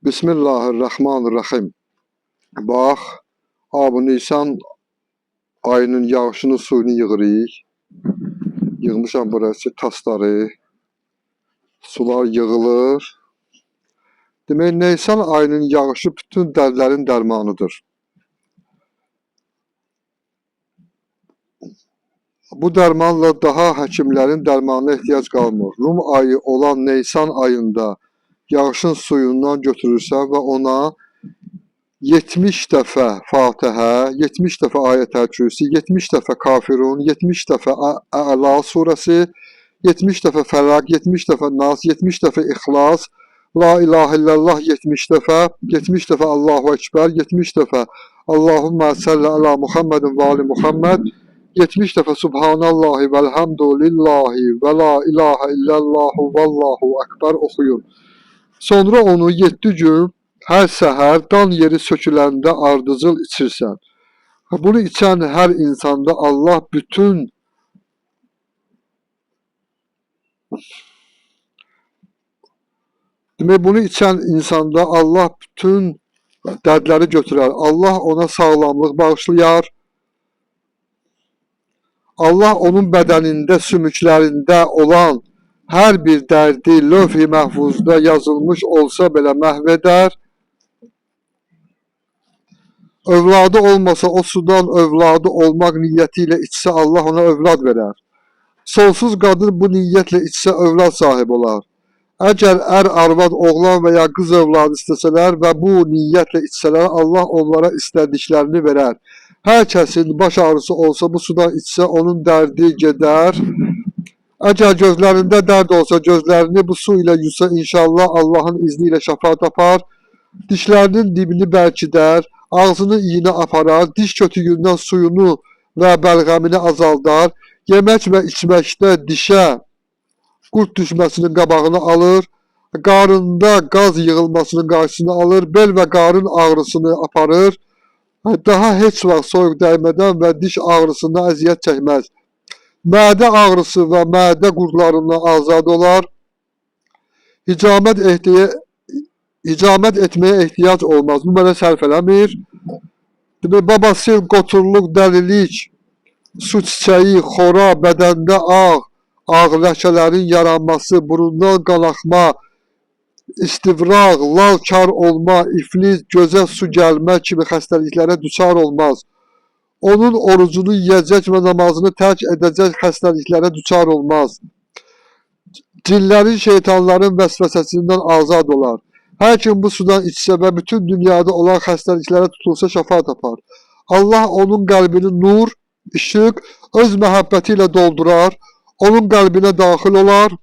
Bismillahirrahmanirrahim. Bax, bu Nisan ayının yağışının suyunu yığırıq. Yığmışam burası tasları. Sular yığılır. Demək, Nisan ayının yağışı bütün dərdlərin dərmanıdır. Bu dərmanla daha həkimlərin dərmanına ehtiyac qalmır. Rum ayı olan Neysan ayında yağışın suyundan götürürsən və ona 70 dəfə Fatihə, 70 dəfə Ayətəl Kürsü, 70 dəfə Kafirun, 70 dəfə Əla surəsi, 70 dəfə Fələq, 70 dəfə Nas, 70 dəfə İxlas, La ilahe illallah 70 dəfə, 70 dəfə Allahu Ekber, 70 dəfə Allahümmə səlli əla Muhammedin və ali Muhammed, 70 dəfə Subhanallahi vəlhamdülillahi və la ilahə illallahu vallahu ekber oxuyun. Sonra onu 7 gün hər səhər dan yeri söküləndə ardıcıl içirsən. Bunu içən hər insanda Allah bütün Demək, bunu içən insanda Allah bütün dərdləri götürər. Allah ona sağlamlıq bağışlayar. Allah onun bədənində, sümüklərində olan hər bir dərdi lövh-i məhfuzda yazılmış olsa belə məhv edər. Övladı olmasa o sudan övladı olmaq niyyəti ilə içsə Allah ona övlad verər. Sonsuz qadın bu niyyətlə içsə övlad sahibi olar. Əgər ər, arvad, oğlan və ya qız övladı istəsələr və bu niyyətlə içsələr Allah onlara istədiklərini verər. Hər kəsin baş ağrısı olsa bu sudan içsə onun dərdi gedər. Əgər gözlərində dərd olsa gözlərini bu su ilə yusa inşallah Allahın izni ilə şəfa tapar. Dişlərinin dibini bərkidər, ağzının iyini aparar, diş kötüyündən suyunu və bəlğəmini azaldar, yemək və içməkdə dişə qurd düşməsinin qabağını alır, qarında qaz yığılmasının qarşısını alır, bel və qarın ağrısını aparır, daha heç vaxt soyuq dəymədən və diş ağrısından əziyyət çəkməz. Mədə ağrısı və mədə qurdlarından azad olar. Hicamət etməyə ehtiyac olmaz. Bu mənə sərf eləmir. Demək, babasil, qoturluq, dəlilik, su çiçəyi, xora, bədəndə ağ, ağ ləkələrin yaranması, burundan qanaxma, istivraq, lal kar olma, iflic, gözə su gəlmə kimi xəstəliklərə düçar olmaz. Onun orucunu yeyəcək və namazını tərk edəcək xəstəliklərə düçar olmaz. Cinlərin, şeytanların vəsvəsəsindən azad olar. Hər kim bu sudan içsə və bütün dünyada olan xəstəliklərə tutulsa şəfa tapar. Allah onun qəlbini nur, işıq, öz məhəbbəti ilə doldurar, onun qəlbinə daxil olar,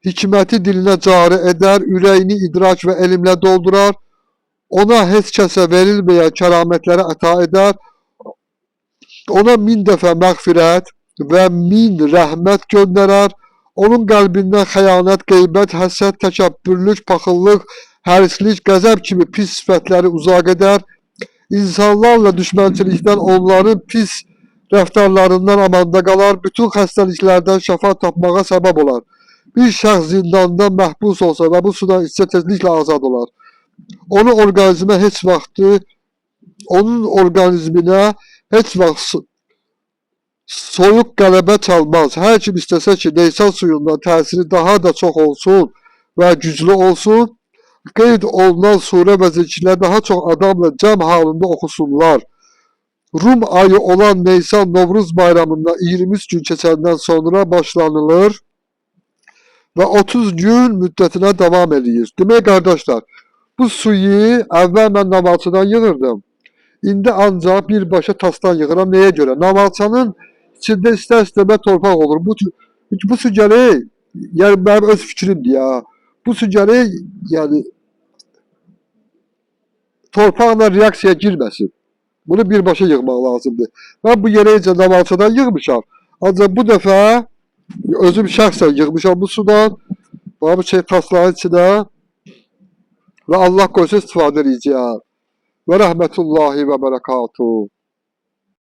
hikməti dilinə cari edər, ürəyini idrak və elmlə doldurar, ona heç kəsə verilməyən kəramətləri əta edər, ona 1000 dəfə məğfirət və 1000 rəhmət göndərər, onun qəlbindən xəyanət, qeybət, həsəd, təkəbbürlük, paxıllıq, hərislik, qəzəb kimi pis sifətləri uzaq edər, insanlarla düşmənçilikdən, onların pis rəftarlarından amanda qalar, bütün xəstəliklərdən şəfa tapmağa səbəb olar. Bir şəxs zindanda məhbus olsa və bu sudan içsə tezliklə azad olar. Onu orqanizmə heç vaxtı, onun orqanizminə heç vaxt soyuq qələbə çalmaz. Hər kim istəsə ki, Neysan suyundan təsiri daha da çox olsun və güclü olsun, qeyd olunan surə və zikirlər daha çox adamla cəm halında oxusunlar. Rum ayı olan Neysan Novruz bayramından 23 gün keçəndən sonra başlanılır və 30 gün müddətinə davam eləyir. Demək qardaşlar, bu suyu əvvəl mən Navalçadan yığırdım. İndi ancaq birbaşa tasdan yığıram. Nəyə görə? Navalçanın içində istər-istəməz torpaq olur. Bu su gərək, yəni mənim öz fikrimdir ya. Bu su gərək, yəni torpaqla reaksiyaya girməsin. Bunu birbaşa yığmaq lazımdır. Mən bu yerə necə Navalçadan yığmışam. Ancaq bu dəfə özüm şəxsən yığmışam bu sudan. Bax bu şey tasların içinə və Allah qoysa istifadə edəcəyəm. Və rəhmətullahi və bərəkatuhu.